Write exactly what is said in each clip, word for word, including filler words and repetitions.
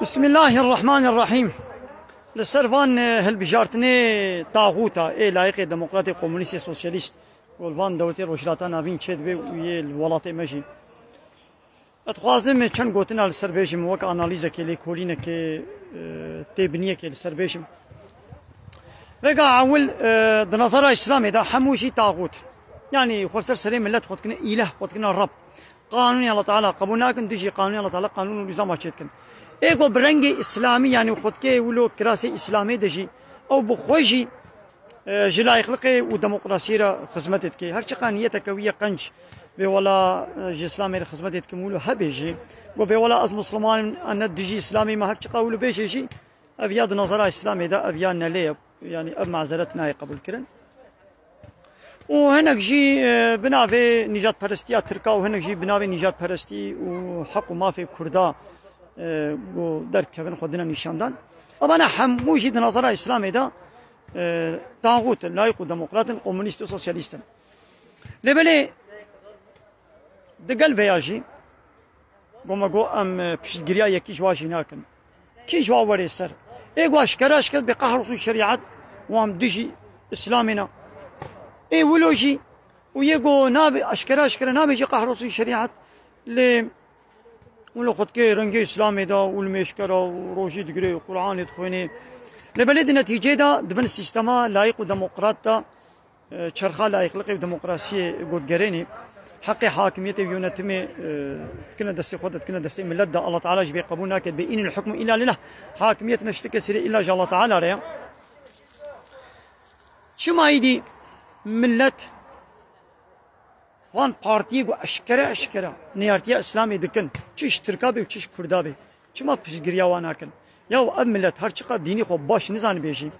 Bismillahirrahmanirrahîm. Li ser van, e, hilbijartinê taxûta ê layiqê demokratê, komunîstê, sosyalîst û li van dewletê Rojhilata Navîn çêdibe û yê li welatê me jî. Ez dixwazim çend gotina li ser bêjim, wek analîzekê, lêkolînekê, e, têbiniyekê li ser bêjim. Vêga ewil, e, di nezera Îslamê de hemû jî taxût. Yanî xwe ser serê milet xwe dikine îleh, xwe dikine Reb. Qanûnê Allah Teala qebûl nakin, dijî qanûnê Allah Teala qanûn û nîzama çêdikin. Ê ku bi rengê Îslamî, yanî xwe dike wilo kirasê Îslamê de jî, ew bi xwe jî, e, ji layîqliqê û demokrasiyê re xizmetê dike. Her çiqa niyeteke wî ye qenc bê wela, e, ji Îslamê re xizmetê dikim wilo hebê jî. Ku bê wela ez Musliman im, ne dijî Îslamê me, her çiqa wilo bêjê jî, ev ya di nazara Îslamê de, ev ya nelê ye. Yanî ev mazeret nayê qebûlkirin. Û hinek jî, e, bi navê nîjadperestiya Tirka û hinek jî bi navê nîjadperestî û heq û mafê Kurda, e, ku derdikevin xwe dine nîşandan. Evana hemû jî di nazara Îslamê de, e, taxût in, layîq û demokrat in, komunîst û sosyalîst in. Lê belê di gel vêya jî, Go me go em, e, piştgiriya yekî ji wa jî nakin. Kî ji wa werê ser? Ê go eşkere eşkere bê qehr olsun şerîet û em dijî Îslamê ne. Ê wilo jî û yê go nabe eşkere eşkere nabe jî qehr olsun şerîet. Lê wilo xwe dikê rengê Îslamê de û li mêşkera û rojî digirê û Qur'anê dixwênê. Lê belê di netîcê de di bin sîstema layîq û demokrat de e, çerxa layîqliqê û demokrasiyê gotgerênî, heqê hakimiyetê û yönetimê, e, dikine destê xwe de, dikine destê millet de. Allah Teala jî bê qebûl nake, bê înil hukmu illa lillah. Hakimiyet ne ji ti kesî re, illa ji Allah Teala re ye. Çima îdî millet van partiyê ku eşkere eşkere neyartiya Îslamê dikin, çi ji Tirka bê û çi ji Kurda bê, çima piştgiriya wan nakin? Ya ev millet her çiqa dînî xwe baş nizanibê jî,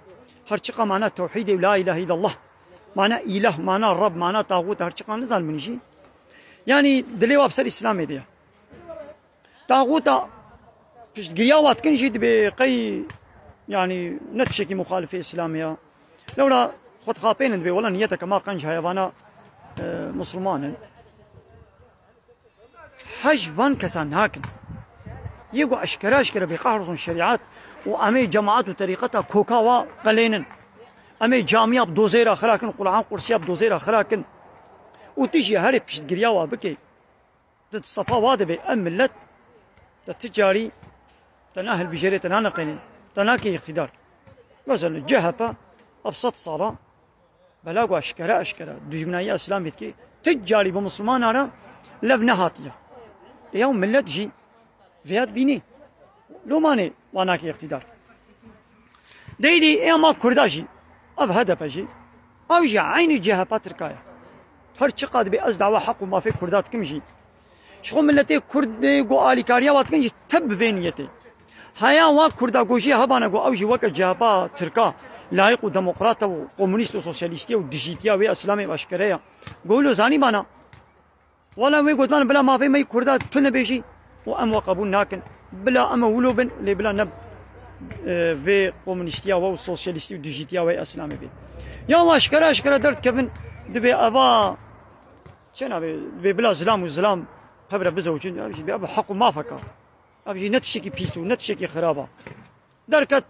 her çiqa mana tewhîdê û la îlahe îllallah, mana îlah, mana Reb, mana taxût, her çiqa nizanibin jî, yanî dilê wa bi ser Îslamê de ye. Taxûta piştgiriya wa dikin jî dibê qey, yanî ne tiştekî muxalifê Îslamê ya. Lewra xwe dixapênin dibê wela niyeteke ma qenc heye vana, e, Musulman in. Hej van kesa nakin. Yê ku eşkere eşkere bê qehr olsun şerîet û em ê cemaet û terîqeta koka wa qelênin. Em ê camiya bi dozêra xirakin, Qur'an qursiya bi dozêra xirakin. Û tu jî herê piştgiriya wa bikey. Di sefa wa de be, em millet, te ti carî, te na hilbijêrê, te na neqênê, te nake îqtîdar. Mesela C H P ev sed sala bela ku eşkere eşkere dijminayiya Îslamê dike, ti carî bi Musulmana re lev nehatiye. Ê ya millet jî vêya dibînî. Lomanê wa nake îqtîdar. Deydî ê ma Kurda jî, ev H D P jî, ew jî eynî C H P Tirka ye. Her çiqa dibê ez dawa heq û mafê Kurda dikim jî, ji xwe miletê Kurd ê ku alîkariya wa dikin jî tep bi vê niyetê. Heya wa Kurda ku jî hebane ku ew jî weke C H P Tirka layîq û demokrat e û komunîst û sosyalîstî ye û dijîtiya wê Îslamê eşkere ye. Ku wilo zanîbana. Wela wê gotinan bila mafê me yî Kurda tu nebêjî û em we qebûl nakin. Bila em ê wilo bin, lê bila ne, e, vê komunîstiya we û sosyalîstî û dijîtiya we Îslamê bê. Ya we eşkere eşkere derdikevin, dibê eva çi nabê, dibê bila zilam û zilam hev re bizewicin, ev jî bê ev heq û mafeka. Ev jî ne tiştekî pîs û ne tiştekî xirab e. Derket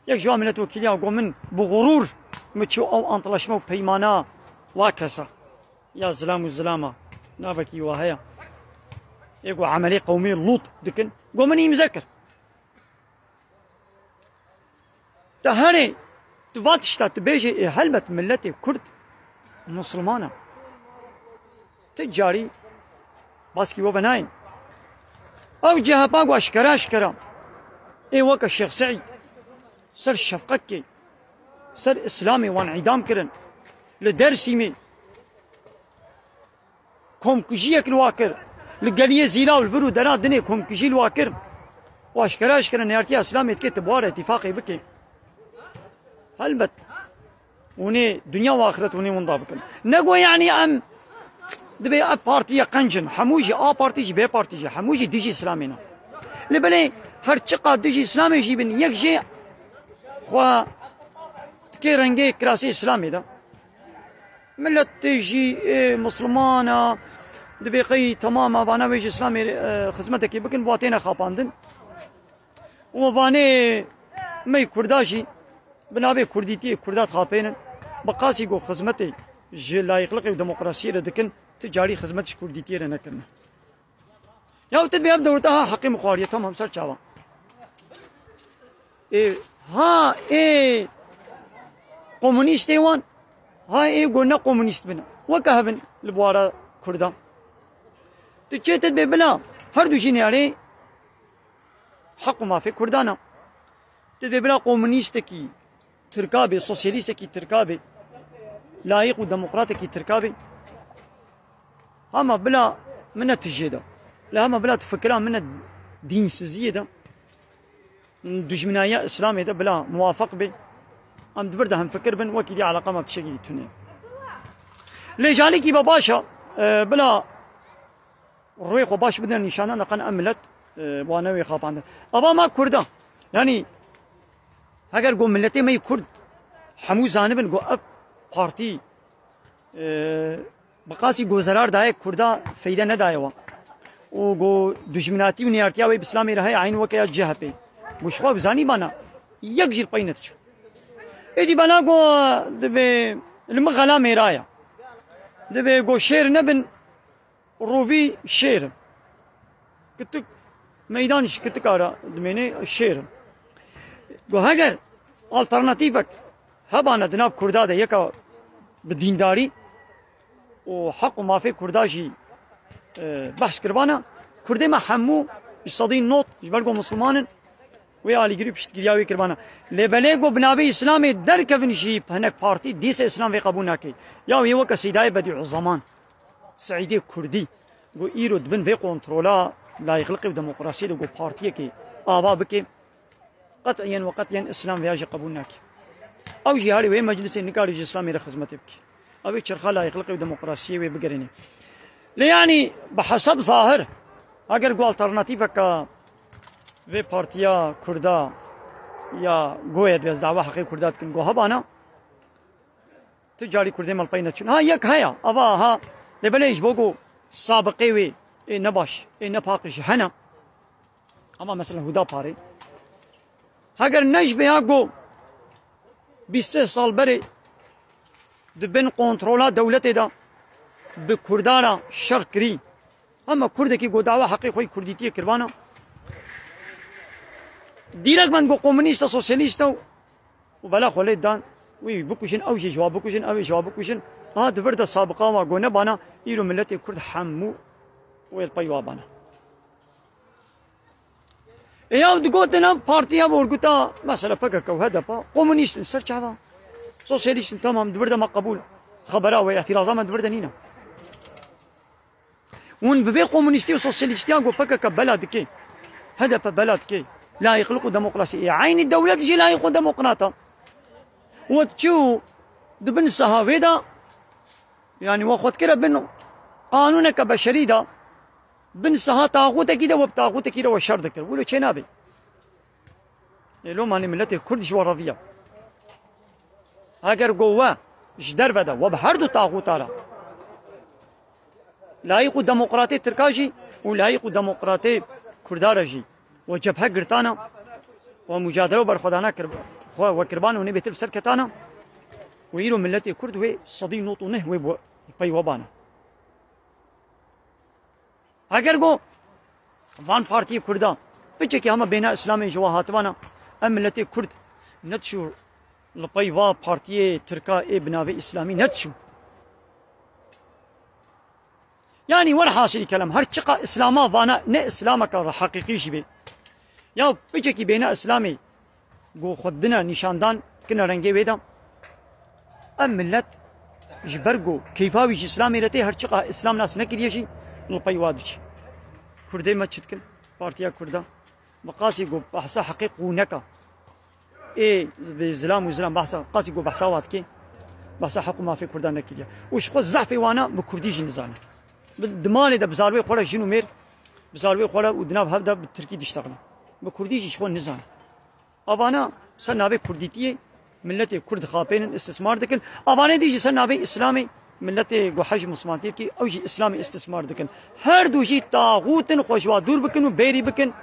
yek ji wan miletwekîliyan got, min bi xurûr min çû ew antlaşma û peymana wa kesa. Ya zilam û zilama navekî wa heye. Ê ku emelê qewmê Lût dikin, got, min îmze kir. Te herê tu va tişta tu bêjê, ê helbet miletê Kurd Musulman e. Ti carî baskî we venayên. Ew C H P ku eşkere eşkere ê weke Şêx Seîd ser Şefqekê, ser Îslamê wan îdam kirin. Li Dersîmê komkujiyek li wa kir. Li geliyê Zîla û li vir û dera dinê komkujî li wa kir. Û eşkere eşkere neyartiya Îslamê dike tu bi wa re îtîfaqê bike. Helbet. Hûnê dinya û axiret hûnê winda bikin. Nego yanî em dibê ev partiye qenc in. Hemû jî A Partî jî, B Partî jî, hemû jî dijî Îslamê ne. Lê belê her çiqa dijî Îslamê jî bin, yek jê xwe dikê rengê kirasê Îslamê de. Milet tê jî, ê, Musulmana, dibê qey temama vana wê ji Îslamê, e, xizmetekê bikin, wa têne xapandin. Û vanê me Kurda jî bi navê Kurdîtiyê Kurda dixapênin. Bi qasî ku xizmetê ji layîqliqê û demokrasiyê re dikin, ti carî xizmet ji Kurdîtiyê re nekirine. Ya tu dibê ev dewlete ha heqê min xwariye, tamam, ser çavan. Ê, ha ê komunîstê wan, ha ê ku ne komunîst bin. Weke hebin li buwara Kurda. Tu çê tu dibê bila her du jî neyarê heq û mafê Kurdan e. Tu dibê bila komunîstekî Tirka bê, sosyalîstekî Tirka bê, layîq û demokratekî Tirka bê. Hema bila min ne tijê de. Lê hema bila tu fikira min ne dînsiziyê de. Dijminayiya Îslamê de bila muwafeq bê. Em di vir de hemfikir bin, wekî dî eleqa me tiştekî tune. Lê ji alîkî be baş e, e, bila rûyê xwe baş bidin nîşanan de qen em milet, e, wane wê xapandin. Ava me Kurda. Yanî, heger got miletê me yê Kurd hemû zanibin got ev partî, e, bi qasî got zerar daye Kurda feyde nedaye wan. Û got dijminatî û neyartiya wê bi Îslamê re heye, eyn weke ya C H P. Got ji xwe bizanî bana, yek jî li pey nediçû. Êdî bana got dibê li min xela mêra ye. Dibê got şêr nebin, rovî şêr in. Kitik, meydan ji kitika re dimêne şêr in. Got heger alternatîfek hebana di nav Kurda de yeka bi dîndarî û heq û mafê Kurda jî, e, behs kiribana, Kurdê me hemû ji sedî not ji ber ku Misliman in, wê alîgirî û piştgiriya wê kiribana. Lê belê ku bi navê Îslamê derkevin jî hinek partî, dîse Îslam vê qebûl nake. Ya wê weke Seydayê Bedîuzeman, Seîdê Kurdî, ku îro di bin vê kontrola layîqliqê û demokrasiyê de ku partiyekê ava bike, qet'iyen ve qet'iyen Îslam vêya jî qebûl nake. Ew jî herî wê meclisê nikare ji Îslamê re xizmetê bike. Ew ê çerxa layîqliqê û demokrasiyê wê bigerîne. Lê yanî bi hesab zahir, eger ku alternatîfeke vê partiya Kurda ya goye dibê ez dawa heqê Kurda dikim, ku hebana, tu carî Kurdê me li pey neçûn. Ha, yek heye, ava ha, lê belê ji bo ku sabiqê wê ê nebaş, ê nepaqij hene. Ama mesela Hudaparê. Heger ne ji vêya ku bîst sê sal berê di bin kontrola dewletê de bi Kurdan re şer kirî. Hema Kurdekî ku dawa heqê xwe yî Kurdîtiyê kiribana. Dîrek ben ku komunîst e, sosyalîst e û bela xwe lê dan. Wî bikujin, ew jî ji wa bikujin, ew ê ji wa bikujin. Aha di vir de sabiqa wa ku nebana, îro miletê Kurd hemû wê li pey wa bana. E ya digotin ev partiya bi orguta mesela P K K û H D P komunîst in, ser çava. Sosyalîst in, tamam, di vir de me qebûl. Xebera we, îtîraza me di vir de nîne. Hûn bi vê komunîstî û sosyalîstiya ku P K K bela dike, H D P bela dike, layîqlik û demokrasî. Ê eynî dewlet jî layîq û demokrat e. We çi û di bin saha wê de, yanî we xwe dikire bin qanûneke beşerî de, bin saha taxûtekî de we bi taxûtekî re we şer dikir. Wilo çê nabe. Ê, loma nê miletê Kurd ji we reviya. Eger go we ji derve de we bi her du taxûta re layîq û demokratê Tirka jî û layîq û demokratê Kurda re jî we cebhe girtana, we mucadele û berxwedana kir-, xwe we kirbana û nê bêtir bi ser ketana û îro miletê Kurd wê sedî nod û neh wê bi pey we bana. Eger go van partiyê Kurda piçekî hema bêhna Îslamê ji we hatibana, em miletê Kurd nediçû li pey va partiyê Tirka ê bi navê Îslamî nediçû. Yanî welhasilî kelam, her çiqa Îslama vana ne Îslameke heqîqî jî bê. Ya piçekî bêhna Îslamê ku xwe dine nîşandan, dikine rengê wê de. Ev milet ji ber ku keyfa wî ji Îslamê re tê, her çiqa Îslam nas nekiriye jî li pey wa diçe. Kurdê me çi dikin? Partiya Kurda. Bi qasî ku behsa heqê qûneka. Ê bi zilam û zilam behsa, qasî ku behsa wa dike. Behsa heq û mafê Kurdan nekiriye. Û ji xwe zehfê wana bi Kurdî jî nizane. Bi, di malê de bi zarwê xwe re jin û mêr, bi zarwê xwe re û di nav hev de bi Tirkî diştexine. Bi Kurdî jî ji xwe nizane. Avana ser navê Kurdîtiyê miletê Kurd dixapênin, îstismar dikin. Avanê dî jî ser navê Îslamê miletê ku hej Muslimantiyê dikî, ew jî Îslamê îstismar dikin. Her du jî taxût in, xwe ji wa dûr bikin û bêrî bikin.